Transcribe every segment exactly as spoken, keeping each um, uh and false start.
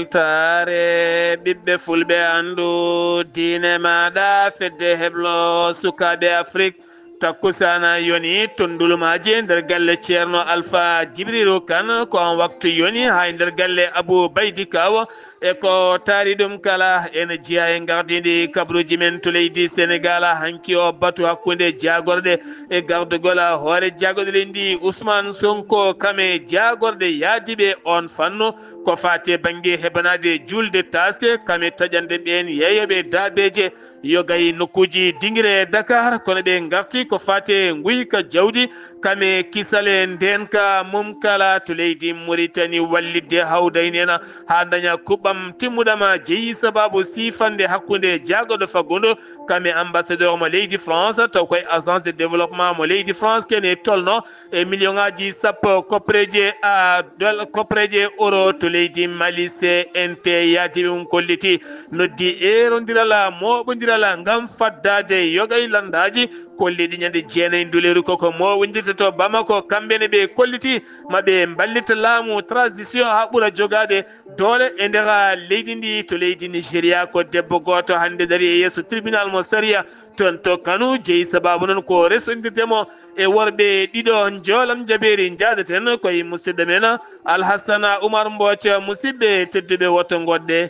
Taare ɓiɓɓe fulɓe anndu diine maaɗa fedde heblo sukaaɓe Afrik. Takkusaana yoni ton ndulumaaji e nder galle Ceerno Alfa Jibriiru Kan, ko on waktu yoni haa e nder galle Abu Baydi Kaawo. E ko taari ɗum kala, ene jeyaa e ngardiindi kabruuji men to leydi Senegaal. Hanki o batu hakkunde jaagorɗe e gardugol hoore jaagorɗe leydi Usmaan Sonko, kam e jaagorɗe yaadiiɓe on fannu. Ko faati e bannge heɓanaade juulde taaske, kam e taƴande ɓeen yeeyooɓe daabeeje yoga e nokkuuji dingire e Dakar, kono ɓe ngarti ko faati e nguyka jawdi, kam e kisal e ndeenka mum kala to leydi Muritani, wallitde hawdayneena haa daña kuɓɓam timmuɗam jeyi sabaabu siifande hakkunde jaagorɗo faggudu, kam e ambassadeur mo leydi France, taw koye agence de développement mo leydi France kene tolno e million aji sappo koppereje a dol koppereje euro to leydi Mali. C N T yaadiiɓe mum kolliti noddi erondiral mooɓondiral ngam faddaade yoga e lanndaaji kolliɗi ñande jeenayi nduleeru koko mooɓondirta to Bamako. Kamɓe ne ɓe kolliti maɓe mballita laamu transition haa ɓura jogaade doole e nder leydi ndi. To leydi Nigeria, ko debbo gooto hannde dari e yeeso tribunal mo sariya toon to Kano, jeyi sabaabu noon ko resondirde mo e worɓe ɗiɗo. Njoolam jabeeri njaadaten koye musidɗo men Alhassana Oumar Mbooca. Musidɓe tedduɓe, woto ngoɗɗe,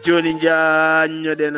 jooni njaanñoɗen.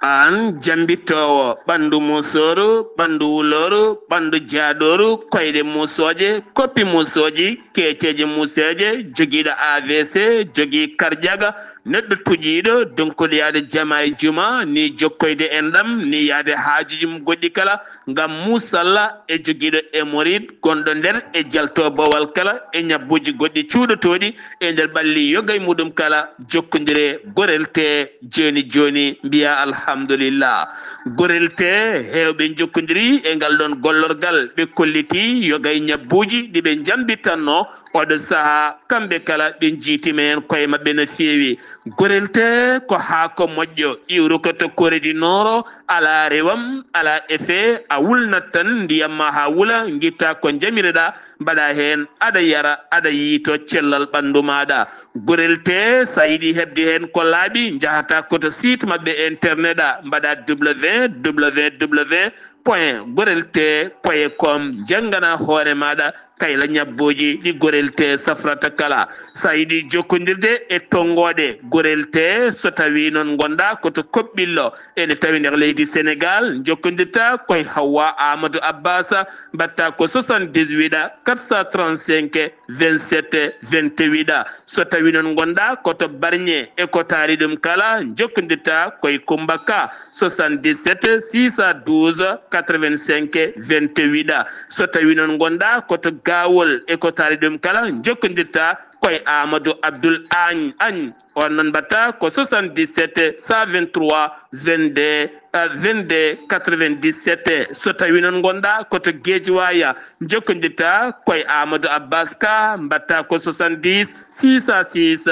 Aan jambittoowo ɓanndu musooru, ɓanndu wulooru, ɓanndu jaadooru, koyɗe musooje, koppi musooji, keeceeje museeje, jogiiɗo A V C, jogii karjaga, neɗɗo tuƴiiɗo, donkuɗo yaade jama e juma, ni jokkoyde enɗam, ni yaade haajuuji mum goɗɗi kala, ngam musalla e jogiiɗo hémorroïde gonɗo nder e jalto bowal kala e ñabbuuji goɗɗi cuuɗotooɗi e nder ɓalli yoga e muɗum kala, jokkondire Gorel Tee jooni jooni, mbiya alhamdulillah. Gorel Tee heewɓe njokkondiri e ngal ɗoon gollorgal, ɓe kolliti yoga e ñabbuuji ɗi ɓe njambitanno oɗo sahaa, kamɓe kala ɓe njiitima heen koye maɓɓe no feewi. Gorel Tee ko haako moƴƴo, iwruko to Corée du Nord, alaa rewam, alaa effet, a wulnat tan ndiyam ma haa wula, ngitta ko njamireɗaa, mbaɗa heen, aɗa yara, aɗa yiyto cellal ɓanndu maaɗa. Gorel Tee, so a yiɗi heɓde heen ko laaɓi, njahata ko to site maɓɓe internet a, mbaɗa W W W point gorel tee point com, njanngana hoore maaɗa kayla ñabbuuji ɗi Gorel Tee safrata kala. So a yiɗi jokkondirde e tonngooɗe Gorel Tee, so tawii noon ngonɗaa ko to Koɓɓillo, ene tawi nder leydi Senegaal, njokkondirta koye Hawwa Amadou Abbas, mbaɗta ko soixante-dix-huit quatre cent trente-cinq vingt-sept vingt-huit. So tawii noon ngonɗaa ko to Barñe e ko taari ɗum kala, njokkondirta koye Kummba Ka, soixante-dix-sept six cent douze quatre-vingt-cinq vingt-huit. So tawii noon ngonɗaa ko to Gaawol e ko taari ɗum kala, njokkondirta koye Amadou Abdoul Agne. Agne. On noon mbaɗta ko soixante-dix-sept cent vingt-trois vingt-deux, euh, vingt-deux quatre-vingt-dix-sept. So tawii noon ngonɗaa ko to Guédiawaye, njokkondirta koye Amadou Abbas Ka, mbaɗta ko soixante-dix six cent six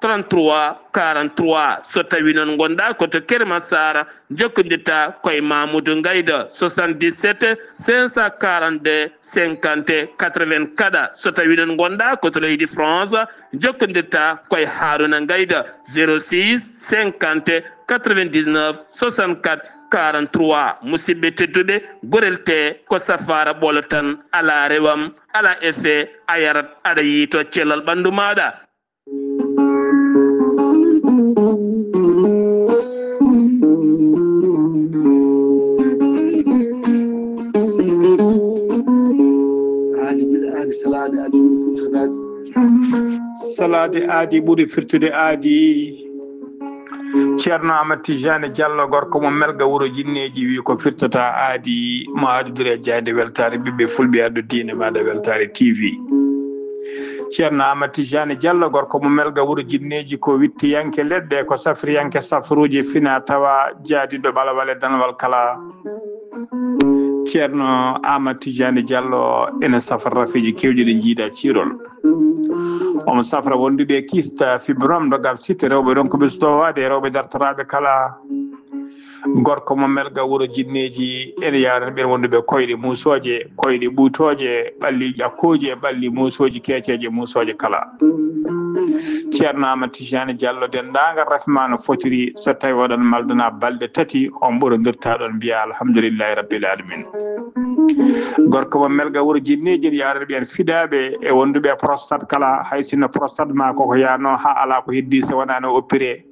trente-trois quarante-trois. So tawii noon ngonɗaa ko to Keur Massar, njokkondirta koye Mamoudou Ngayda, soixante-dix-sept cinq cent quarante-deux cinquante quatre-vingt-quatre. So tawii noon ngonɗaa ko to leydi France, njokkondirta koye Harouna Ngayda, zéro six cinquante quatre-vingt-dix-neuf soixante-quatre quarante-trois. Musidɓe tedduɓe, Gorel Tee ko safaara ɓolo tan, alaa rewam, alaa effet, a yarat, aɗa yiyto cellal ɓanndu maaɗa. Aadi bil aadi, salaade aadi ɓuri firtude aadi. Salaade aadi ɓuri firtude aadi. Ceerno Amadou Tijaani Jallo, gorko mo Melga, wuro Jinneeji, wi ko firtata aadi, mo aadudiri e jaaynde weltaare ɓiɓɓe fulɓe, addu diine maaɗa weltaare T V. Ceerno Amadou Tijaani Jallo, gorko mo Melga, wuro Jinneeji, ko wittiyanke leɗɗe, ko safriyanke safruuji, fina tawa jaadiiɗo ɓalawal e danwal kala. Ceerno Aamadu Tijaani Jallo ene safra rafiji keewɗi ɗi njiida ciirol. Omo safra wonduɓe kista fibrom ɗo gam sitte rewɓe ɗon ko ɓe sutowaade rewɓe dartoraaɓe kala. Gorko mo Melga wuro Jinneeji ene yaarani ɓeen wonduɓe koyɗe muusooje, koyɗe ɓuutooje, ɓalli ƴakkooji e ɓalli muusooji keeceeje muusooje kala. Ceerno Aamadu Tijaani Jallo, denndaangal rafi ma no fotiri, so tawi oɗon maldana balɗe tati, on ɓurondirta ɗon mbiya alhamdulillahi rabbil alamin. Gorko mo Melga wuro Jinneeji ene yaarani ɓeen fidaaɓe e wonduɓe e prostate kala, hay sinno prostate ma koko yaano haa alaa ko heddi so wonaa no oppiree.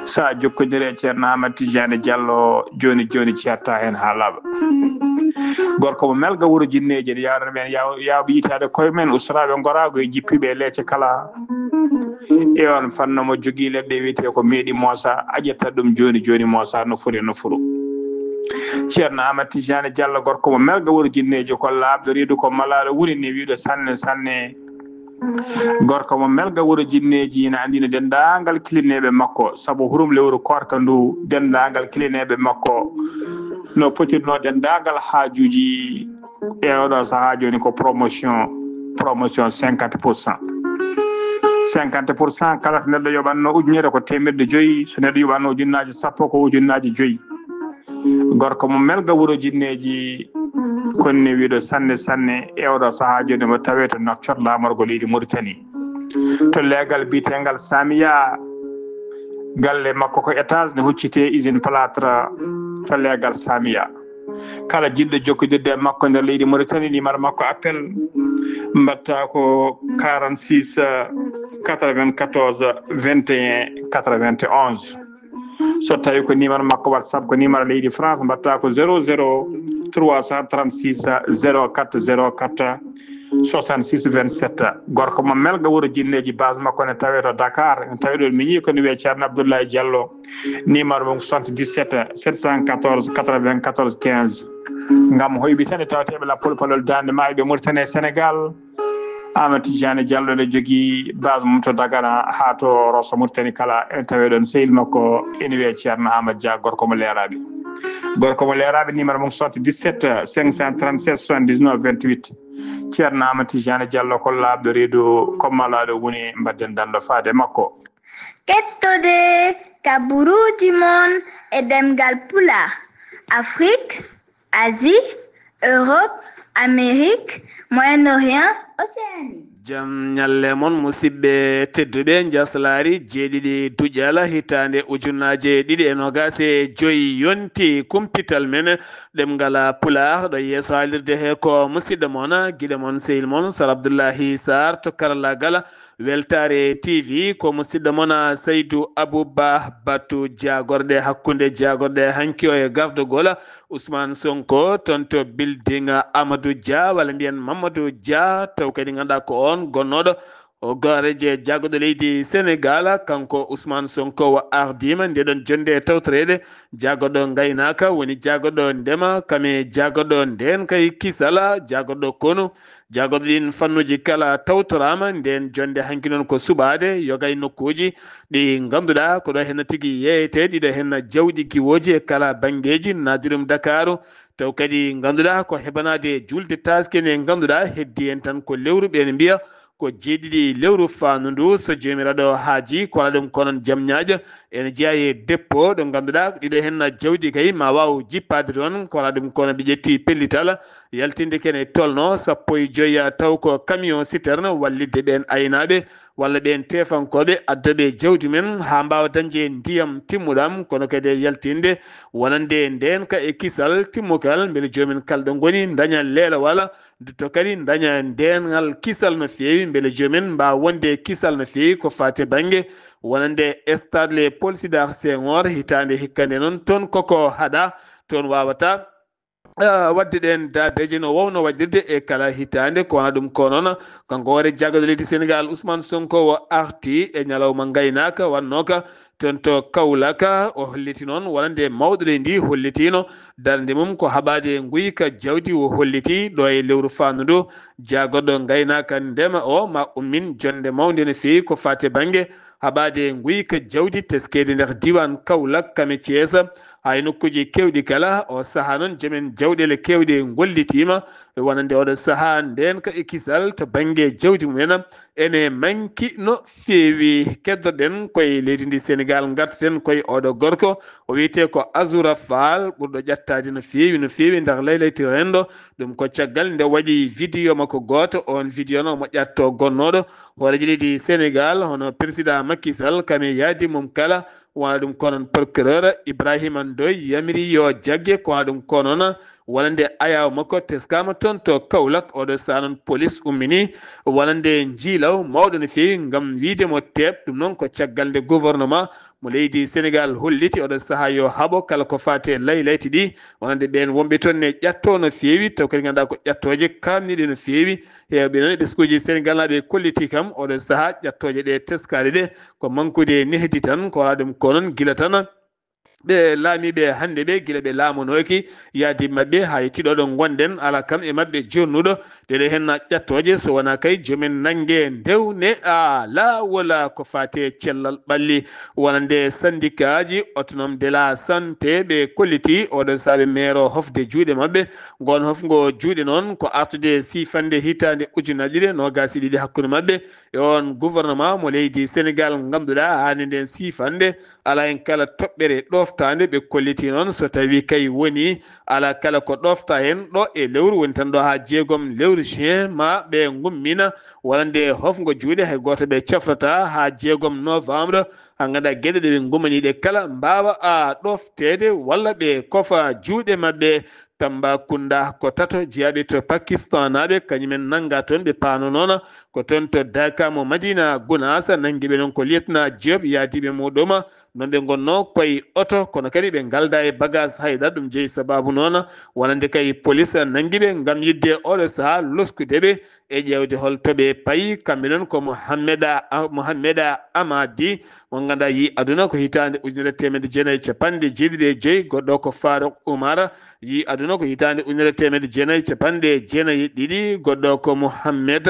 Sa jokkondire e Ceerno Aamadu Tijaani Jallo jooni jooni ceerta heen haa laaɓa. Gorko mo Melga wuro Jinneeji ene yaarani ɓeen yaw-, yaawɓe yitaade koye men, ustoraaɓe ngoraagu e jippiiɓe e leece kala. E on fanno mo jogii leɗɗe wiyetee ko meeɗi moosa, a ƴetta ɗum jooni jooni moosa no foti no furu. Ceerno Aamadu Tijaani Jallo gorko mo Melga wuro Jinneeji ko laaɓɗo reedu ko malaaɗo woni ne wiiɗo sanne sanne. Gorko mo Melga wuro Jinneeji ina anndina denndaangal kilineeɓe makko, sabu hurum lewru koorka ndu, denndaangal kilineeɓe makko no potirnoo denndaangal haajuuji e oɗo sahaa jooni ko promotion, promotion cinquante pour cent. Cinquante pour cent, kala ko neɗɗo yoɓatno ujunere ko teemeɗɗe joyi, so neɗɗo yoɓatno ujunnaaji sappo ko ujunnaaji joyi. Gorko mo Melga wuro Jinneeji, konni wiiɗo sanne sanne e oɗo sahaa jooni mo tawee to Nouakchott laamorgo leydi Mauritanie. To leegal biyeteegal Samiya, galle makko ko étage ne huccitee usine plâtre to leegal Samiya. Kala jiɗɗo jokkodirde e makko nder leydi Mauritanie, numéro makko appel mbaɗta ko quarante-six quatre-vingt-quatorze vingt et un quatre-vingt-onze. So tawi ko numéro makko WhatsApp ko numéro leydi France, mbaɗta ko zéro zéro trois cent trente-six zéro quatre zéro quatre soixante-six vingt-sept. Gorko mo Melga wuro Jinneeji, base makko ne tawee to Dakar. Ne tawee ɗo miñi ko ne wiyee Ceerno Abdoulaye Diallo. Numéro mum soixante-dix-sept sept cent quatorze quatre-vingt-quatorze quinze. Ngam hoyɓitande tawateeɓe lappol palol daande maayo ɓe Mauritanie e Sénégal. Aamadu Tijaani Jallo ne jogii base mum to Dagana haa to Rosso Mauritanie kala, ene tawee ɗon sehil makko ene wiyee Ceerno Aamadu Dia, gorko mo Leeraaɓe. Gorko mo Leeraaɓe, numéro mum soixante-dix-sept cinq cent trente-sept soixante-dix-neuf vingt-huit. Ceerno Aamadu Tijaani Jallo ko laaɓɗo reedu, ko malaaɗo woni, mbaɗden danndo faade makko. Kettode kaburuuji mon e ɗemngal Pulaar, Afrique, Asie, Europe, Amérique, Moyen-Orient, Océanie. Jam ñalle mon, musidɓe tedduɓe. Njaslaari jeeɗiɗi duƴal hitaande ujunaaje ɗiɗi e noogaas e joy yonti kumpital men ɗemngal Pulaar. Ɗo yeeso haalirde he ko musidɗo mon, giɗo mon, sehil mon, Sar Abdullahi Sarr to karallaagal Weltaare T V. Ko musidɗo mon Saydu Abuba Batu, jaagorɗe hakkunde jaagorɗe hanki o e gardagol Ousmane Sonko, toon to building Amadou Dia, walla mbiyen Mamadou Dia, taw kadi ngannduɗaa ko oon gonnooɗo o gooreejo jaagorɗo leydi Senegaal. Kanko Ousmane Sonko o ardiima nde ɗon jonnde tawtoreede jaagorɗo ngaynaaka, woni jaagorɗo ndema, kam e jaagorɗo ndeen kay kisal, jaagorɗo konu, jaagorɗo ɗiin fannuuji kala tawtoraama. Ndeen jonnde hanki noon ko suɓaade yoga e nokkuuji ɗi ngannduɗaa ko ɗo henna tigi yeeyetee, ɗiɗo henna jawɗi giwooji e kala banngeeji, naadirum Dakaaru. Taw kadi ngannduɗaa ko heɓanaade juulde taaske nde ngannduɗaa heddii heen tan ko lewru, ɓeen mbiya ko jeeɗiɗi lewru faandu ndu. So Joomiraaɗo haajii, ko alaa ɗum ko noon jam ñaaƴo, ene jeyaa e dépôt ɗo ngannduɗaa ɗiɗo henna jawdi kay ma waaw jippaade toon, ko alaa ɗum ko noon ɓe ƴetti pellital yaltinde kene tolno sappo e joy, taw ko camion citerne wallitde ɓeen aynaaɓe walla ɓeen teefankooɓe addooɓe jawdi men haa mbaawa dañde ndiyam timmuɗam, kono kadi e yaltinde wonande ndeen ka e kisal timmukal, mbele joomin kala ɗo ngoni ndaña leelawal, dutto kadi ndaña ndeengal kisal no feewi, mbele joomin mbaawa wonde e kisal no feewi ko faati e bannge wonande Stade Léopold Sédar Senghor, hitaande hikka nde noon toon koko haɗa, toon waawata ah, waɗde ɗeen daabeeje no wowno waɗirde e kala hitaande. Ko wona ɗum ko noon, kanko hoore jaagorɗo leydi Senegaal, Ousmane Sonko, o arti e ñalawma ngaynaaka wannooka toon to Kaolack. O holliti noon wonande mawɗo leydi ndi hollitiino darnde mum ko haɓaade nguyka jawdi. O holliti ɗo e lewru faandu ndu, jaagorɗo ngaynaaka ndema o ma ummin jonnde mawnde no feewi ko faati e bannge haɓaade nguyka jawdi teskeede nder diiwaan Kaolack, kam e Thiès, haa e nokkuuji keewɗi kala. O sahaa noon, joomen jawɗeele keewɗe ngollitiima, wonande oɗo sahaa ndeen ka e kisal to bannge jawdi mumen ene manki no feewi. Keddoɗen koye leydi ndi Senegaal, ngartaten koye oɗo gorko, o wiyetee ko Azoura Fall, ɓurɗo ƴattaade no feewi, no feewi nder laylayti renndo. Ɗum ko caggal nde waɗi vidéo makko gooto, oon vidéo no mo ƴatto gonnooɗo hooreejo leydi Senegaal, hono président Macky Sall, kam e yaadi mum kala, wona ɗum ko noon procureur Ibrahima Ndoye yamiri yo jagge, ko wona ɗum ko noon wonande ayaawo makko teskaama toon to Kaolack. Oɗo sahaa noon police ummini wonande njiilaw mawɗo no feewi ngam wiyde mo teeɓ. Ɗum noon ko caggal nde gouvernement mo leydi Senegaal holliti oɗo sahaa yo haɓo kala ko faati e laylayti ɗi, wonande ɓeen wonɓe toon ne ƴatto no feewi, taw kadi ngannduɗaa ko ƴattooje kaamniiɗe no feewi. Heewɓe noon e ɓesnguuji Senegaalnaaɓe kolliti kam oɗo sahaa ƴattooje ɗe teskaade ɗe ko mankude nehdi tan, ko alaa ɗum ko noon gila tan ɓe laamiiɓe hannde ɓe, gila ɓe laamanooki yaadi maɓɓe haa yettii ɗo ɗo ngonɗen, alaa kam e maɓɓe jonnuɗo ɗeɗe heen ƴattooje, so wonaa kay joomen nannge ndewne alaa wala ko faati e cellal ɓalli. Wonande sandikaaji autonome de la santé ɓe kolliti oɗo sahaa ɓe meero hofde juuɗe maɓɓe. Ngoon hofngo juuɗe noon ko artude siifande hitaande ujunnaji ɗiɗi e noogaas e ɗiɗi hakkunde maɓɓe e oon gouvernement mo leydi Senegaal, ngannduɗaa haani ndeen siifande alaa heen kala toɓɓere ɗooftaande ɓe kolliti noon. So tawii kay woni alaa kala ko ɗoofta heen ɗo e lewru, woni tan ɗo haa jeegom lewru juin, ma ɓe ngummina wonande hofngo juuɗe, hay gooto ɓe cafrata haa jeegom novembre, haa ngannduɗaa geɗe ɗe ɓe ngummanii ɗe kala mbaawa a ɗoofteede walla ɓe kofa juuɗe maɓɓe. Tambacounda ko tato jeyaaɓe to Pakistanaaɓe, kañumen nanngaa toon, ɓe paano noon ko toon to Daka mo Madina Gunaas, nanngi ɓe noon ko lieutenant Diop yaadiiɓe muuɗum. Noon ɓe ngonnoo koye oto, kono kadi ɓe ngaldaa e bagage haydara. Ɗum jeyi sabaabu noon wonande kay police nanngi ɓe ngam yiɗde oɗo sahaa loskude ɓe e ƴeewde hol to ɓe payi. Kamɓe noon ko Mohammeda, Mohammeda Amadi, mo ngannduɗaa yii aduna ko hitaande ujunere teemedde jeenayi e capanɗe jeeɗiɗi e joyi, goɗɗo ko Farouk Oumar, yii aduna ko hitaande ujunere teemedde jeenayi e capanɗe jeenayi e ɗiɗi, goɗɗo ko Mohammed,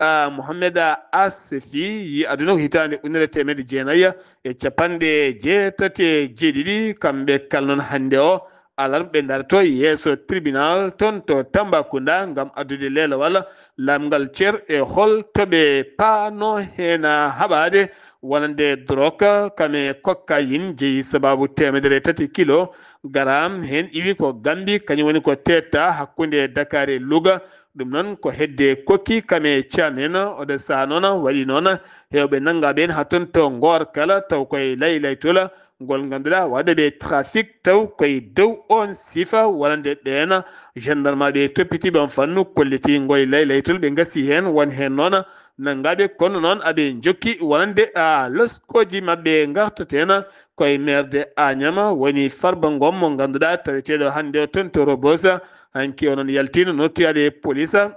ah, Mohammed Assefi, yii aduna ko hitaande ujunere teemedde jeenayi e capanɗe jeetati e jeeɗiɗi. Kamɓe kala noon hannde o alarba ɓe ndaroto yeeso tribunal toon to Tambacounda ngam addude leelewal laamngal cer e hol to ɓe paano heen haɓaade wonande drogue kam e cocaïne jeyi sabaabu teemedere e tati kilo garam, heen iwi ko Gambie, kañum woni ko teetta hakkunde Dakar e Louga. Ɗum noon ko hedde kokki kam e caamen. Oɗo sahaa noon waɗi noon heewɓe nanngaa ɓeen haa toon to Ngor kala, taw koye laylaytol ngol ngannduɗaa waɗɓe trafic taw koye dow oon sifa wonande ɓeen. Gendarmeɓe toppitiiɓe on fannu kolliti ngoy laylaytol, ɓe ngasi heen, won heen noon nanngaaɓe, kono noon aɓe njokki wonande a loskooji maɓɓe ngartaten koye maire de Agnam, woni Farba Ngom mo ngannduɗaa taweteeɗo hannde o toon to Rebeuss. Hanki o noon yaltiino nottoyaade e police.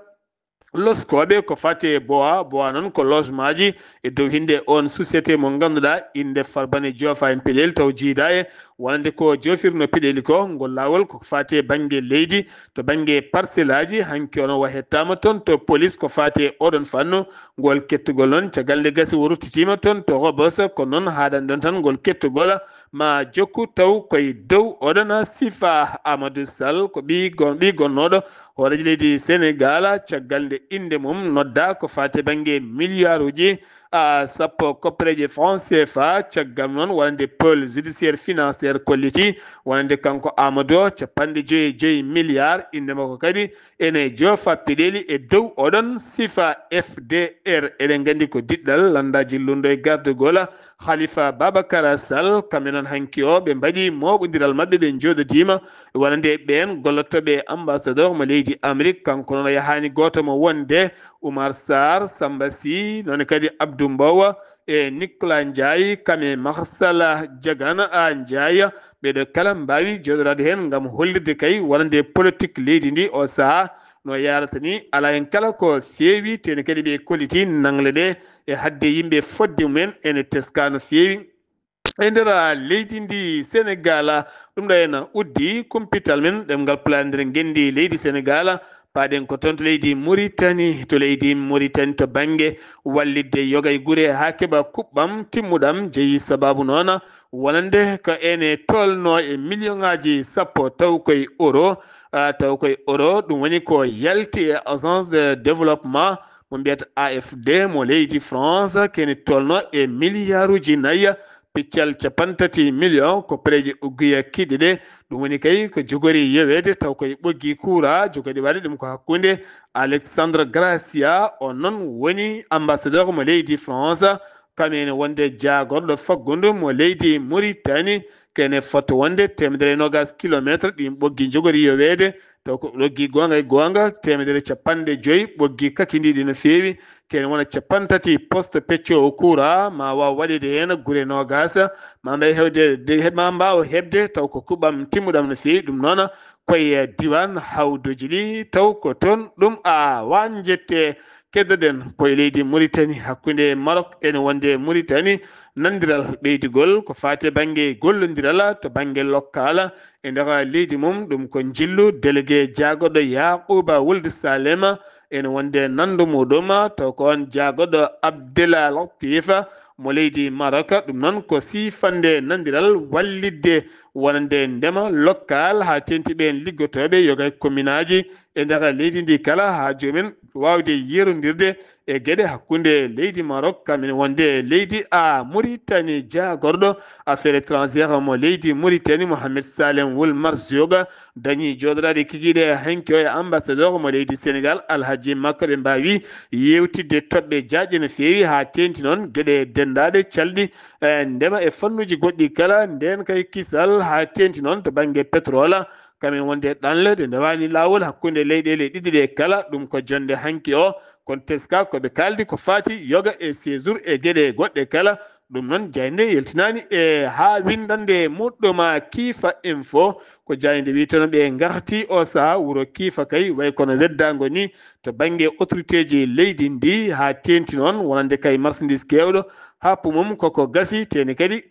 Loskooɓe ko fati e boa, boa noon ko logemaaji e dow hinnde oon société mo ngannduɗaa innde Farba ne joofa heen peɗeeli taw jiidaa e wonande ko joofirno peɗeeli ko. Ngol laawol ko fati e bannge leydi to bannge parcelle aji. Hanki o noon o hettaama toon to police ko fati e oɗon fannu. Ngol kettugol noon caggal nde gasi o ruttitiima toon to Rebeuss, ko noon haaɗan ɗon tan ngol kettugol ma jokku taw koye dow oɗon sifa. Amadou Sall ko ɓii gon-, ɓii gonnooɗo hooreejo leydi Senegaal, caggal nde innde mum noddaa ko faati bannge miliyaaruuji, a, sappo koppereeje franc C F A. Caggal noon wonande pôle judiciaire financière kolliti wonande kanko Amadou o capanɗe joyi e joyi milliards, innde makko kadi ene joofa peɗeeli e dow oɗon sifa F D R. Eɗen nganndi ko diɗɗal lanndaaji lunndu e gardugol Khalifa Babacar Sall. Kamɓe noon hanki o ɓe mbaɗi mooɓondiral maɓɓe, ɓe njooɗodiima wonande ɓeen gollotooɓe ambassadeur mo leydi Amérique. Kanko noon o yahaani gooto mo wonde Oumar Sarr, Samba Sy, noon kadi Abdou Mbow e Nicolas Ndiaye, kam e Marsala Diagana a Ndiaye. Ɓeeɗo kala mbaawi jooɗoraade heen ngam hollirde kay wonande politique leydi ndi o sahaa no yaarata ni. Alaa heen kala ko feewi, teni kadi ɓe kolliti nangle ɗe e hadde yimɓe fodde mumen ene teska no feewi. E nder leydi ndi Senegaal, ɗum ɗo ena uddi kumpital men ɗemngal Pulaar nder ngenndi leydi Senegaal, Paaɗen ko toon to leydi Muritani, to leydi Muritani to bannge wallitde yogay gure haa keɓa kuɓɓam timmuɗam, jeyi sabaabu noon wonande ko ene tolnoo e miliyoŋaaji sappo taw koye euro, ah, taw koye euro, ɗum woni ko yalti e agence de développement mo mbiyata A F D mo leydi France, kene tolnoo e miliyaaruuji nayi piccal capanɗe tati miliyoŋ ko pereeje ugguye kiiɗɗe ɗe. Ɗum woni kay ko jogori yoweede taw koye ɓoggi kuura, jogori waɗde ɗum ko hakkunde Alexandre Gracia, on noon woni ambassadeur mo leydi France, kam ene wonde jaagorɗo faggundu mo leydi Muritani, kene foti wonde teemedere e noogas kilomeetre ɗin ɓoggi jogori yoweede, taw ko ɓoggi goonga e goonga teemedere capanɗe joyi ɓoggi kakindiiɗi no feewi, kene wona capanɗe tati poste pecco o kuura, ma waaw waɗeede heen gure noogas, ma mbay hewde, de, ma mbaaw heɓde taw ko kuɓɓam timmuɗam no feewi. Ɗum noon koye diiwaan hawdooji ɗi taw ko toon ɗum a wañjete. Keddoɗen ko e leydi Muritani, hakkunde Maroc ene wonde Muritani, nanndiral ɓeydugol ko faati e bannge gollondiral to bannge lokkal e nder leydi mum. Ɗum ko njillu délégué jaagorɗo Yaaquuba Wuld Salema, ene wonde nanndu muɗum taw ko on jaagorɗo Abdela Latif mo leydi Maroc. Ɗum noon ko siifande nanndiral wallitde wonande ndema lokkal haa teeŋti ɓeen liggotooɓe yogay kominaaji e nder leydi ndi kala haa joomen waawde yerondirde e geɗe hakkunde leydi Maroc, kam ene wonde leydi a Muritani. Jaagorɗo affaire étrangère mo leydi Muritani, Mohamed Salem Wul Marzouga, dañi jooɗoraade kikiiɗe hanki o e ambassadeur mo leydi Sénégal, Alhaji Makko. Ɓe mbaawi yeewtidde toɓɓe jaajɗe no feewi haa teeŋti noon geɗe denndaaɗe calɗi, e ndema e fannuuji goɗɗi kala, ndeen kay kisal haa teeŋti noon to bannge pétrole, kam ene wonde ɗanle ɗe ndewaani laawol hakkunde leyɗeele ɗiɗi ɗe kala. Ɗum ko jonnde hanki o, kono teska ko ɓe kaaldi ko faati yoga e séjour e geɗe goɗɗe kala. Ɗum noon, jaaynde yaltinaani e haa winndannde muɗɗum a Kiifa Info, ko jaaynde wiyeteno ɓe ngarti o sahaa wuro Kiifa kay, way kono weddaango ni to bannge autorité ji leydi ndi, haa teeŋti noon wonande kay marchandise keewɗo, happu mum koko gasi, teeni kadi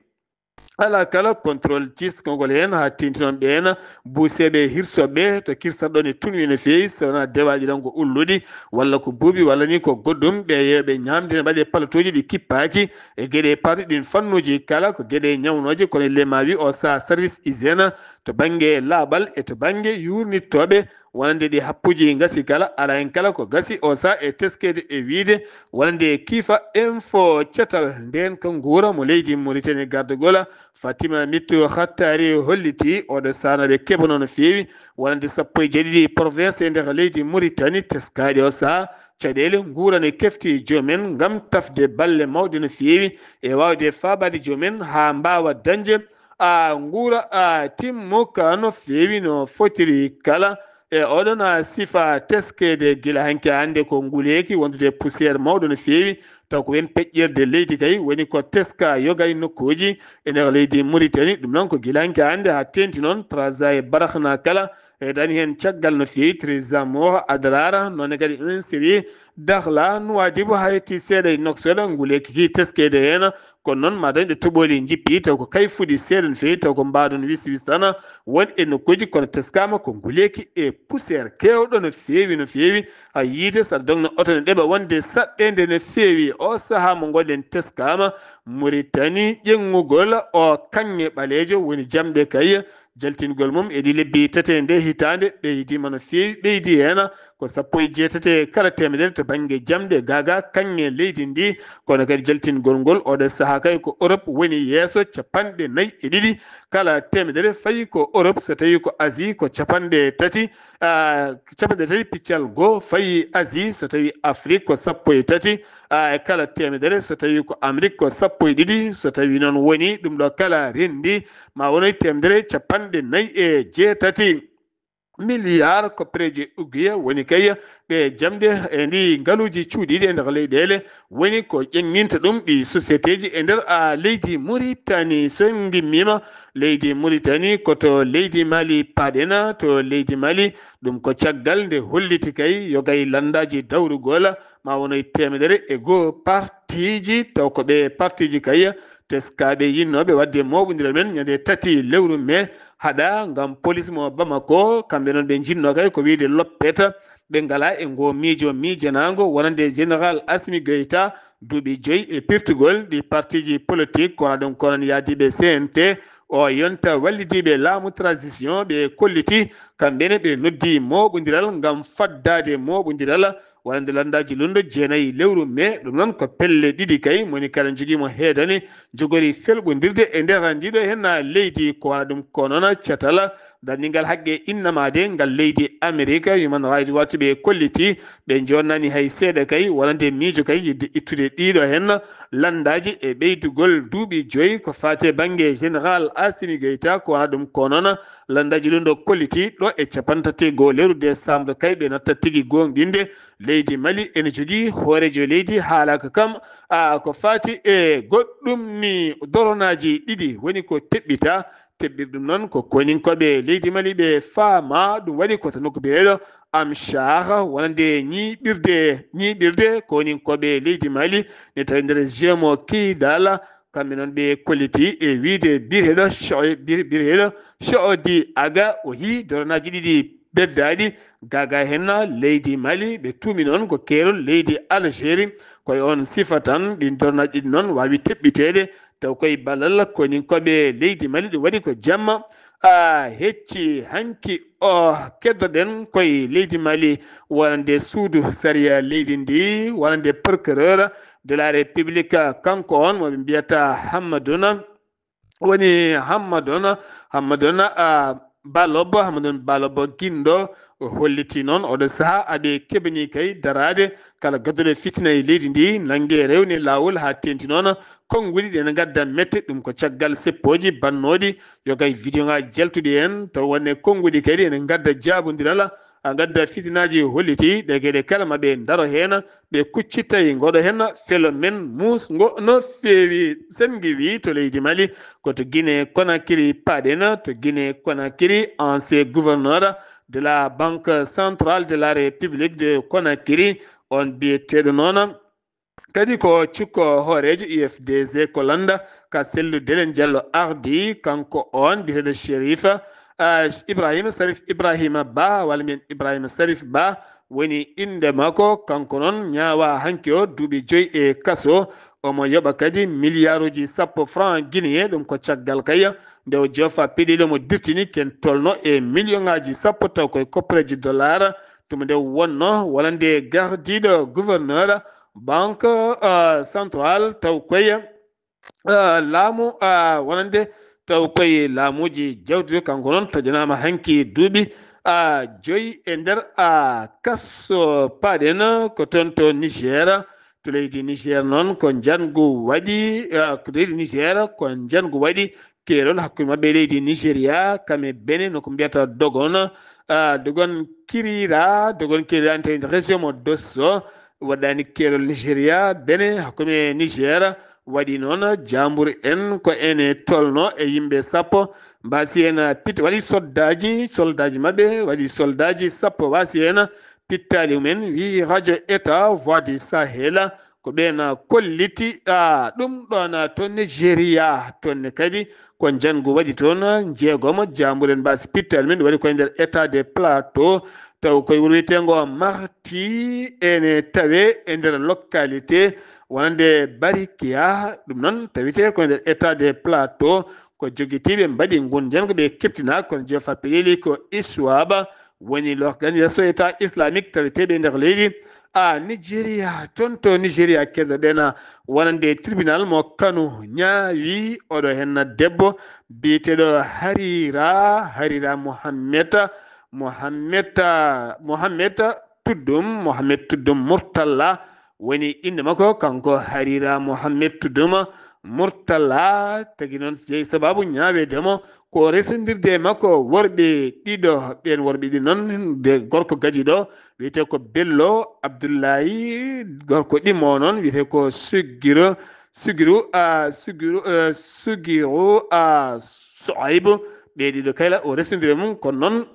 alaa kala contrôle ciskongol heen, haa teeŋti noon ɓeen buuseeɓe hirsoɓe to kirsata ɗoon e tunwi no feewi, so wonaa dewaaɗi tan ko ulluɗi, walla ko buubi, walla ni ko goɗɗum, ɓe yeeɓe ñaamde ne mbaɗe palatuuji ɗi kippaaki e geɗe parɗi ɗin fannuuji kala, ko geɗe ñawnooje, kono le maawi o sahaa service hygiène to bannge laaɓal e to bannge yuurnittooɓe, wonande ɗi happuuji gasi kala, alaa heen kala ko gasi o sahaa e teskeede e wiyde wonande Kiifa Info Cetal. Ndeen ka nguura mo leydi Muritani gardagol Fatima Mittu Khattari holliti oɗo sahaa no ɓe keɓanoo no feewi wonande sappo e jeeɗiɗi province e nder leydi Muritani teskaaɗi o sahaa caɗeele nguura ne kefti joomen ngam tafde balle mawɗe no feewi e waawde faabaade joomen haa mbaawa dañde a nguura a timmuka no feewi no fotiri kala. E oɗon a sifa teskeede gila hanki hannde ko nguleeki wondude poussière mawɗo no feewi, taw ko wen peƴƴirde leydi kay woni ko teska yogay nokkuuji e nder leydi Muritani. Ɗum noon ko gila hanki hannde haa teeŋti noon Trarza e Barakhna kala e dañi heen caggal no feewi. Trarza mo Adrara, noone kadi Insiri, Dakhla, Nouadhibou, Haiti, seeɗa e Nouakchott, nguleeki ki teskeede heen. Kono noon, ma dañde toɓooli njippi, taw ko kay fuɗi seeɗa no feewi, taw ko mbaadon wis wis tan won e nokkuuji, kono teskaama ko nguleeki e poussière keewɗo no feewi, no feewi. A yiide saɗa dogna oto ne ɗeɓa wonde saɗɗeende no feewi. O sahaa mo ngonɗen teskaama Muritani, ƴeŋŋugol o kaŋŋe ɓaleejo woni jamɗe kay. Jaltingol mum e ɗi lebbi tati e nde hitaande ɓeydiima no feewi, ɓeydi heen ko sappo e jeetati e kala teemedere to bannge jamɗe gaagaa kaŋŋe leydi ndi. Kono kadi jaltingol ngol oɗo sahaa kay ko Europe woni yeeso, capanɗe nayi e ɗiɗi kala teemedere fayi ko Europe, so tawi ko Asie ko capanɗe tati, ah, capanɗe tati piccal goo fayi Asie, so tawi Afrique ko sappo e tati, ah, e kala teemedere, so tawi ko Amérique ko sappo e ɗiɗi, so tawi noon woni ɗum ɗo kala renndi ma wonoy teemedere capanɗe nayi e jeetati. Milliard ko pereeje ugguye woni kay ɗe jamɗe e ndi ngaluuji cuuɗiiɗi e nder leyɗeele woni ko ƴeŋŋinta ɗum ɗi société ji e nder a leydi Muritani. So en ngimmiima leydi Muritani ko to leydi Mali paaɗen, to leydi Mali ɗum ko caggal nde holliti kay yogay lanndaaji dawrugol ma wonoy teemedere e goo partiiji, taw ko ɓe partiiji kay teskaaɓe yinnooɓe waɗde mooɓondiral men ñande tati lewru mee haɗa ngam police mo Bamako, kamɓe noon ɓe njinnoo kay ko wiyde loppeta ɓe ngalaa e ngoo miijo miijanaango wonande Général Assimi Goïta duuɓi joyi e pirtugol ɗi partiiji politik, kono ɗum ko onon yaadiiɓe C N T, o yonta wallidiiɓe laamu transition ɓe kolliti, kamɓe ne ɓe noddi mooɓondiral ngam faddaade mooɓondiral wonande lanndaaji lunndo jeenayi lewru mee. Ɗum noon ko pelle ɗiɗi kay, moni kala jogii mo heedani jogori felɓondirde e nder ndiɗo henna leydi, ko wona ɗum ko noon catal darningal haqqe innamaade ngal leydi Amerik, Human Rights Watch ɓe kolliti, ɓe jonnani hay seeɗa kay wonande miijo kay yidde ittude ɗiɗo henna lanndaaji e ɓeydugol duuɓi joyi ko faate bannge Général Assimi Goïta, ko wona ɗum ko noon lanndaaji lunndo kolliti ɗo e capanɗe tati e goo lewru décembre kay ɓe natta tigi goonɗinde leydi Mali ene jogii hooreejo leydi haalaaka kam, a, ko faati e goɗɗum ni doronaaji ɗiɗi woni ko teɓɓita. Teɓɓirɗum noon ko koninkooɓe leydi Mali ɓe faama ɗum waɗi ko to nokku biyeteeɗo Amchar wonande ñiiɓirde, ñiiɓirde koninkooɓe leydi Mali ne tawi nder G M O Kidal. Kamɓe noon ɓe kolliti e wiyde biyeteeɗo Cho-, bire-, biyeteeɗo Chodi Aga o yii doronaaji ɗiɗi beddaaɗi. Gaa gaa henna leydi Mali, ɓe tuumi noon ko keerol leydi Algérie. Ko e oon sifa tan ɗiin doronaaji ɗiɗi noon waawi teɓɓiteede, taw koye ballal koninkooɓe leydi Mali. Ɗum waɗi ko jamma, a, hecci hanki o keddoɗen koye leydi Mali wonande suudu sariya leydi ndi, wonande procureur de la République, kanko on mo ɓe mbiyata Hammadouna, woni Hammadouna, Hammadouna, a, Balobo, Hammadouna Balobo Guindo, o holliti noon oɗo sahaa aɓe keɓani kay daraade kala gadduɗo fitina e leydi ndi, nannge rewne laawol haa teeŋti noon konnguɗi ɗi ene ngadda mette. Ɗum ko caggal seppooji bannooɗi yo kay video ŋaaji jaltuɗi heen, taw wonde konnguɗi kadi ene ngadda jaabondiral, a, ngadda fitinaaji. Holliti ɗe geɗe kala ma ɓe ndaro heen, ɓe kuccita e ngoɗo heen phénomène muus ngo no feewi. Senngi wi to leydi Mali ko to Guinée Conakry paaɗen, to Guinée Conakry ancien gouverneur de la Banque Centrale de la République de Conakry, on biyeteeɗo noon kadi ko cukko hooreejo U F D G ko lannda ka sellu Delen Diallo ardi, kanko on biyeteeɗo Chérif, ah, Ibrahima Sarif Ibrahima Ba, walla mbiyen Ibrahima Sarif Ba woni innde makko. Kanko noon ñaawa hanki o duuɓi joyi e kaso. Omo yoɓa kadi miliyaaruuji sappo franc guinéen, ɗum ko caggal kay nde o joofa peɗeli mo dirtini ken tolno e miliyoŋaaji sappo taw koye koppareeji dollar. Tuma nde wonno wonande gardiiɗo gouverneur banque, euh, centrale taw koye, euh, laamu, euh, wonande taw koye laamuuji jawdi, kanko noon taƴanaama hanki duuɓi, euh, joyi e nder, euh, kaso. Paaɗen ko toon to Niger, to leydi Niger noon ko njanngu waɗi, euh, ko leydi Niger ko njanngu waɗi keerol hakkunde maɓɓe e leydi Nigeria, kam e Benin, no ko mbiyata Dogon, ah, Dogon Kirira, Dogon Kirira ene tawi nder région mo Dosso, waɗɗaani keerol Nigeria, Benin, hakkunde Niger, waɗi noon jaambur en ko ene tolno e yimɓe sappo, mbasi en pit-, waɗi soldaaji, soldaaji maɓɓe, waɗi soldaaji sappo, mbasi en pittaali mumen, wi radio État, Voix du Sahel, ko ɓeen kolliti, a, ɗum ɗoon to Nigeria, toon ne kadi ko njanngu waɗi toon, njeegomo jaamburen mbasi pittaali men waɗi koye nder État de Plateau, taw koye wuro wiyeteengo Marti, ene tawe e nder localité wonande Barikia, ɗum noon tawetee koye nder État de Plateau, ko jogitiiɓe mbaɗi ngun njanngu ɓe keptina, kono jofa peleli ko ISWAB, woni l'organisation État islamique taweteeɓe e nder leydi, a, Nigeria. Toon to Nigeria keɗoɗen wonande tribunal mo Kano ñaawi oɗo henna debbo biyeteeɗo Harira, Harira Mohammed, Mohammed, Mohammed Tuddum, Mohammed Tuddum Murtalla woni innde makko, kanko Harira Mohammed Tuddum Murtalla. Tagi noon jeyi sababu ñaaweede mo ko resondirde e makko worɓe ɗiɗo. Ɓeen worɓe ɗiɗi noon, de gorko gadiiɗo wiyetee ko Bello Abdullahi, gorko ɗimmo noon wiyetee ko Sugiro, Sugiru, a, Sugiru, eh, Sugiru, a, Soaybu. Ɓee ɗiɗo kayla o resondiri e mum, kono noon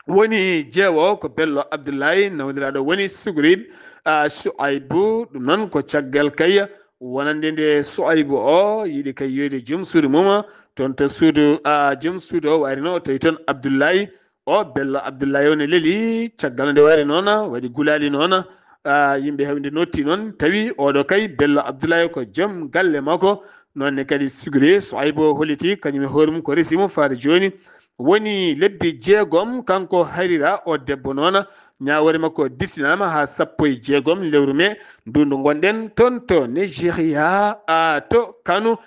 woni jeewo ko Bello Abdullahi, nawdiraaɗo woni Sugrib, a, Suaybu. Ɗum noon ko caggal kay wonande nde Suaybu o yiɗi kay yiyoyde joom suudu mum, toon to suudu, a, joom suudu o, wayri no o tawi toon Abdullahi, O Bello Abdoulaye o ne leli, caggal nde wari noona, waɗi gulaali noona, ah, yimɓe heewɓe nde notti noon, tawi oɗo kay Bello Abdoulaye ko joom galle makko. Noon ne kadi Sugri Soaybo holliti, kañum e hoore mum ko resi mo faade jooni. Woni lebbi jeegom, kanko Harira, o debbo noona, ñaawoore makko distinaama haa sappo e jeegom lewru mee, ndu ndu ngonɗen toon to Nigeria, ah, to Kano.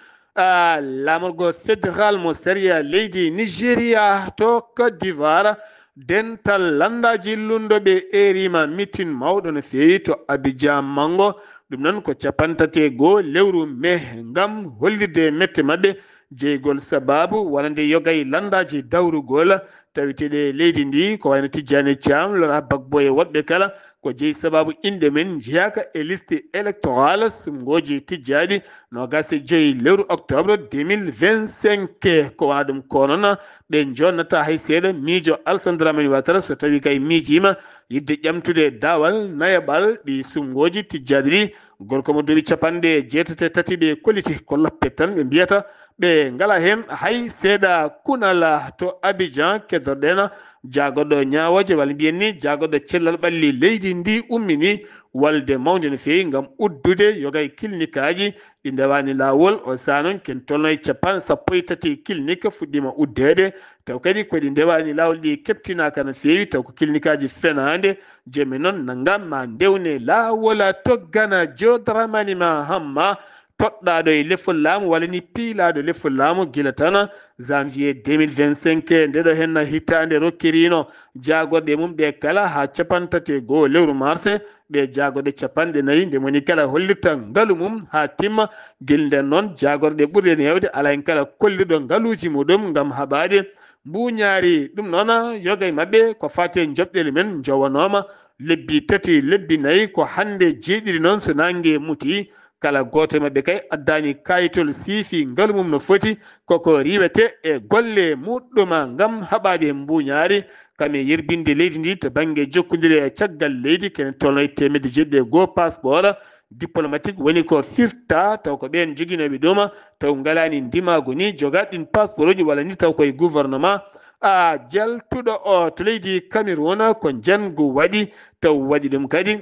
Ah, laamorgo fédéral mo sariya leydi Nigeria to Côte d'Ivoire, dental lanndaaji lunndoɓe eeriima mitin mawɗo no feewi to Abidjan Mango. Ɗum noon ko capanɗe tati e goo lewru mee, ngam hollirde mette maɓɓe jeygol sabaabu wonande yoga e lanndaaji dawrugol taweteeɗi e leydi ndi, ko wayno Tijjani Caam, Lora Bagbo e woɗɓe kala. Ko jeyi sabaabu inɗe men njeyaaka e liste électorale sumngooji tijjaaɗi noogaas e joy lewru octobre deux mille vingt-cinq. Ko wonaa ɗum ko noon, ɓe jonnata hay seeɗa miijo Alassane Dramane Ouattara, so tawii kay miijiima yiɗde ƴamtude daawal nayaɓal ɗi sumngooji tijjaaɗi ɗi. Gorko mo duuɓi capanɗe jeetati e tati ɓe kolliti ko loppe tan ɓe mbiyata, ɓe ngalaa heen hay seeɗa kunal. To Abidjan keddorɗen jaagorɗo ñaawooje, walla mbiyen ni jaagorɗo cellal ɓalli leydi ndi ummini walde mawnde no feewi ngam uddude yoga e kilinikaaji ɗi ndewaani laawol. O sahaa noon ken tolno e capanɗe sappo e tati kilinik fuɗɗiima uddeede, taw kadi ko ɗi ndewaani laawol ɗi keɓtinaaka no feewi, taw ko kilinikaaji fenaande. Jooni noon nanngam ma ndewne laawol, toggana Joe Dramani Mahama, toɗɗaaɗo e lefol laamu walla ni piilaaɗo lefol laamu gila tan janvier deux mille vingt-cinq, nde ɗo heen hitaande rokkiriino jaagorɗe mum ɗe kala haa capanɗe tati e goo lewru mars. Ɓe jaagorɗe capanɗe nayi, nde moni kala hollirta ngalu mum haa timma. Gila nden noon, jaagorɗe ɓurɗe neewde, alaa heen kala kollirɗo ngaluuji muɗum ngam haɓaade mbuuñaari. Ɗum noon, yoga e maɓɓe ko faati e njoɓɗeele men njowanooma lebbi tati, lebbi nayi, ko hannde jeeɗiɗi noon so naange muti. Kala gooto e maɓɓe kay addaani kaayitol siifi ngalu mum no foti, koko riiwete e golle muɗɗuma ngam haɓaade mbuuñaari, kam e yerbinde leydi ndi to bannge jokkondire e caggal leydi, kene tolno e teemedde jeeɗiɗi e goo passeport diplomatique woni ko firta, taw ko ɓeen joginooɓe ɗum, taw ngalaani ndimaagu ni jogaade ɗin passeport uji walla ni taw koye gouvernement. A jaltuɗo o to leydi Cameroun ko njanngu waɗi, taw waɗi ɗum kadi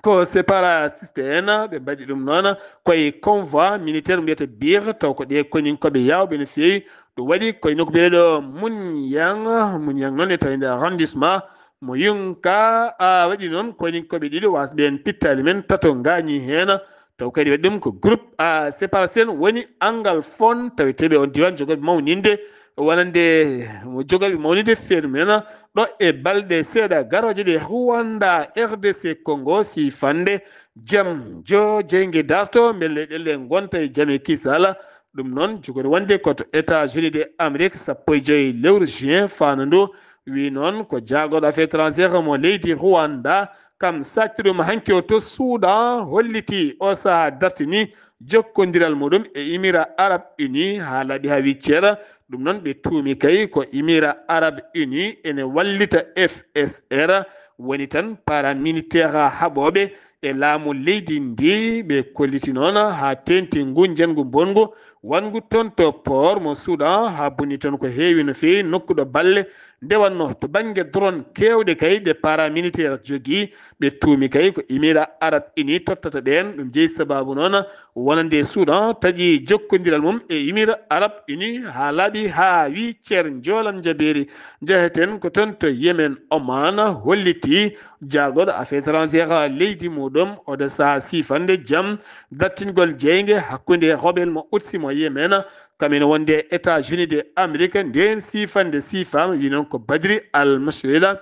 ko séparatiste en ɓe mbaɗi ɗum noon koye convoi militaire mbiyata biir, taw ko ɗe koninkooɓe yaawɓe no feewi. Ɗum waɗi koye nokku biyeteeɗo Munyang, Munyang noon e tawi nder arrondissement mo Yunka, a waɗi noon koninkooɓe ɗiɗo wasɓe en pittaali men tato ngaañi heen. Taw kadi waɗi ɗum ko groupe, a, séparation woni angal fon taweteeɓe on diiwaan jogorɓe mawninde wonande mo jogorɓe mawninde feeru men ɗo e balɗe seeɗa garooje ɗe Rwanda, R D C Congo siifande jam. Joo jeynge darto, mbele ɗelle ngonta e jam e kisala. Ɗum noon jogori wonde ko to États-Unis de Amérique sappo e joy lewru juin faandu ndu. Wi noon ko jaagorɗo affaire étrangère mo leydi Rwanda, kam sacci ɗum hanki o to Soudan, holliti o sahaa dartini jokkondiral muɗum e Émirats Arabes Unis haa laaɓi haa wicceera. Ɗum noon ɓe tuumi kay ko Émirats Arabes Unis ene wallita F S R, woni tan paramilitaire haɓooɓe e laamu leydi ndi. Ɓe kolliti noon haa teeŋti ngu njanngu bonngu wonngu toon to port mo Soudan, haa bonni toon ko heewi no feewi nokku ɗo balle ndewatnoo. To bannge drone keewɗe kay ɗe paramilitaire jogii, ɓe tuumi kay ko Émirats Arabes Unis tottata ɓeen. Ɗum jeyi sabaabu noon wonande Soudan taƴi jokkondiral mum e Émirats Arabes Unis haa laaɓi haa wii ceer njoolam njabeeri. Njaheten ko toon to Yemen, Oman holliti jaagorɗo affaire étrangère leydi muɗum oɗo sahaa siifande jam dartingol jeynge hakkunde rebelle mo Houthi mo Yemen, kam ene wonde États-Unis de Amérique. Ndeen siifande siifaama, wi noon ko Badri Al Mashela.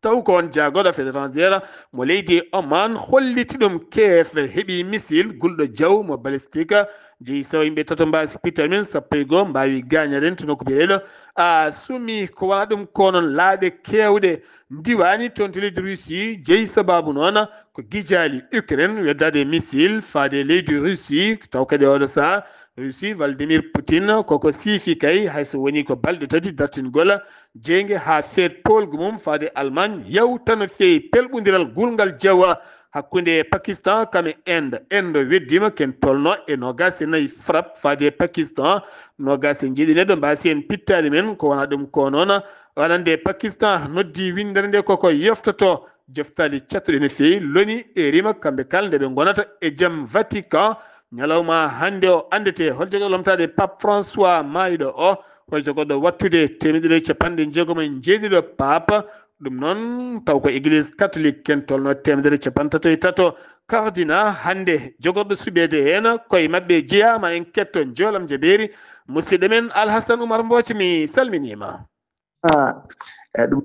Taw ko on jaagorɗo affaire étrangère mo leydi Oman holliti ɗum Kiev heɓi missile gulɗo jaw mo balistique. Jeyi sawo yimɓe tato mbaasi pittaali men, sappo e goo mbaawi gaañaade en to nokku biyeteeɗo a Sumi. Ko wonaa ɗum ko noon laaɗe keewɗe ndiwaani toon to leydi Russie, jeyi sabaabu noon ko gijaali Ukraine weddaade missile faade leydi Russie, taw kadi oɗo sahaa Russie, Vladimir Putin, koko siifi kay, hay so woni ko balɗe tati dartingol jeynge haa feet poolgu mum faade Allemagne, yawta no feewi pelɓondiral gulngal jawa hakkunde Pakistan kam e Inde. Inde weddiima ken tolno e noogaas e nayi frappe faade Pakistan, noogaas e jeeɗiɗi neɗɗo mbaasi en pittaali men, ko wonaa ɗum ko noon Waɗande Pakistan noddi winndere nde koko yoftoto joftali cattuɗe no feewi loni e rima kamɓe kala nde ɓe ngonata e jam Vatican. Ñalawma hannde o anndete hol jogoɗo lomtaade Pape François maayɗo o, hol jogoɗo wattude teemedere capanɗe jeegom e jeeɗiɗo Pape. Ɗum noon taw ko Église catholique ken tolno teemedere capantato e tato. Cardinal hannde jogorɗo suɓeede heen koye maɓɓe jeyaama. En ketto njoolam jabeeri. Musidɗo men Alhassan Oumar Mbooc, mi salminiima. Ah, e ɗum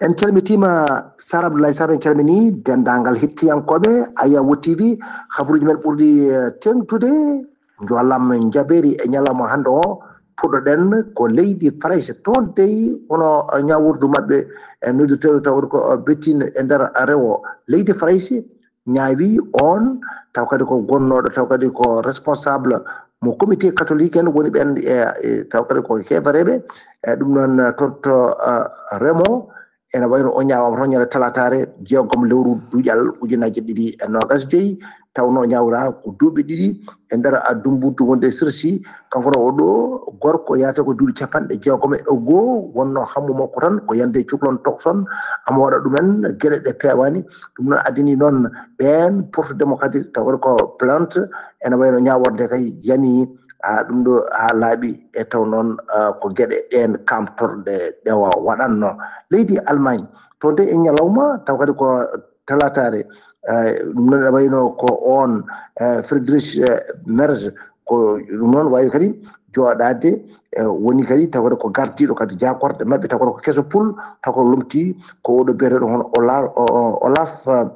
en calmitiima. Sar Abdoulaye Sar, en calmini denndaangal hettiyankooɓe Ayawo T V. Habaruuji men ɓurɗi eh, teeŋtude, njoolam jabeeri e ñalawma hannde o. Puɗɗoɗen ko leydi Farayse. Toon dey hono ñawurdu maɓɓe e noddirteeɗo tawde ko Bettine e nder rewo leydi Farayse. Ñaawi on taw kadi ko gonnooɗo taw kadi ko responsable mo comité catholique en woni ɓen e e taw kadi ko heefereɓe. E ɗum noon totto eh, remo ene wayno o ñaawama toon ñande talataare jeegom lewru duuƴal ujunnaji ɗiɗi e noogas joyi. Tawno ñaawra ko duuɓi ɗiɗi e nder dumbudu wonde e Sursi. Kanko no o ɗo gorko yahata ko duuɓi capanɗe jeegom e goo, wonno hammu makko tan ko yande cuklon tokson ama waɗa ɗumen geɗe ɗe peewani. Ɗum noon addini noon ɓeen porte démocratique taw ko plante ene wayno ñaworde kay yani ha ɗum ɗo ha laaɓi. E taw noon ah, ko geɗe ɗeen kamtorɗe ɗewa waɗanno leydi Allemagne. Toon de e ñalawma taw kadi ko talataare. Eh, ɗum noon ene wayno ko on eh, Friedrich eh, Merz, ko ɗum noon wawi kadi jooɗaade eh, woni kadi tawata ko gardiiɗo kadi jaakorɗe maɓɓe tawata ko keso pul. Taw ko lomti ko oɗo biyeteɗo hono Ola- o- o- Olaf eh,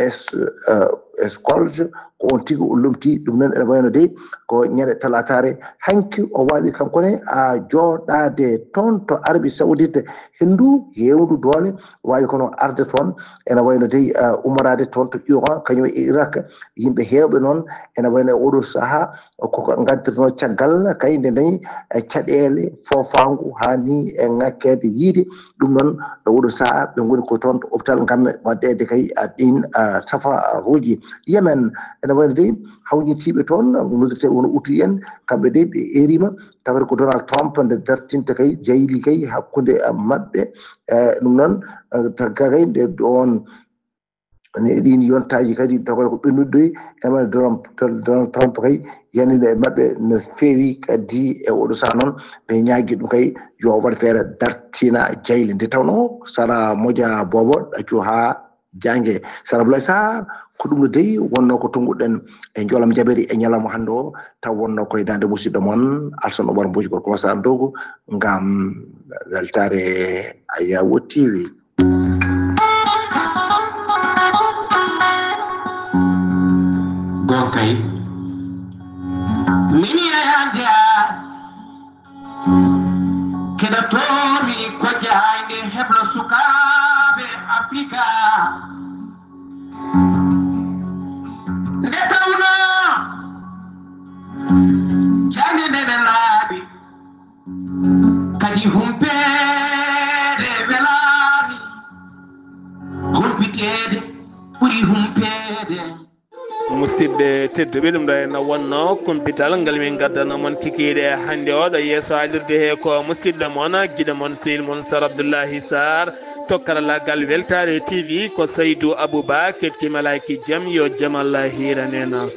es- eh, Scholz. Ko on tigi o lomti ɗum noon ene wayno dey ko ñande talataare. Hanki o wawi kanko ne a jooɗaade toon to Arabie Saoudite, henndu heewndu doole wawi kono arde toon. Ene wayno dey eh, ummoraade toon to Iran kañum e Irak. Yimɓe heewɓe noon ene wayno e oɗo saha koko ngaddirno caggal kay nde dañi eh, caɗeele foofaangu haa ni e ŋakkeede yiide. Ɗum noon e oɗo saha ɓe ngoni ko toon to hôpital ngam waɗdeede kay ah, ɗin ah, safaruuji. Yemen ene wayno dey hawñitiiɓe toon noddirteeɓe wono utu en, kamɓe dey ɓe erima tawata ko Donald Trump nde dartinta kay jayli kay hakkunde ah, maɓɓe. Eh, ɗum noon eh, tagga kay nde on ne ɗin yontaaji kadi tawata ko ɓennuɗo e maɓɓe Donald Trump kay yanino e maɓɓe no feewi kadi e oɗo saha noon ɓe ñaagi ɗum kay yo waɗ feere dartina jayle nde tawno sara moƴa boobo ɗaccu haa jange. Sara Abdoulaye Sarr, ko ɗum no dey wonno ko tonnguɗen e njoolam jaɓeeri e ñalawma hannde o. Taw wonno koye daande musidɗo mon Alsan Oumar Mboji gorko Masar Dogo ngam weltaare Ayawo T V. Gonkay min yayande a keɗa toomi ko jaayde heblo sukaaɓe Afrika nde tawno jaayde nde ne laaɓi kadi humpeede welaani humpiteede ɓuri humpeede. Musidɓe tedduɓe, ɗum ɗo henna wonno kumpital ngal min gaddanno mon kikiiɗe hannde o ɗo yeeso alirde he ko musidɗo mon giɗo mon sehil mon Sar Abdoullahi Sarr to karallagal Weltaare T V ko Saydou Abouba ketki malaaki jam yo jam Allah hiiranena.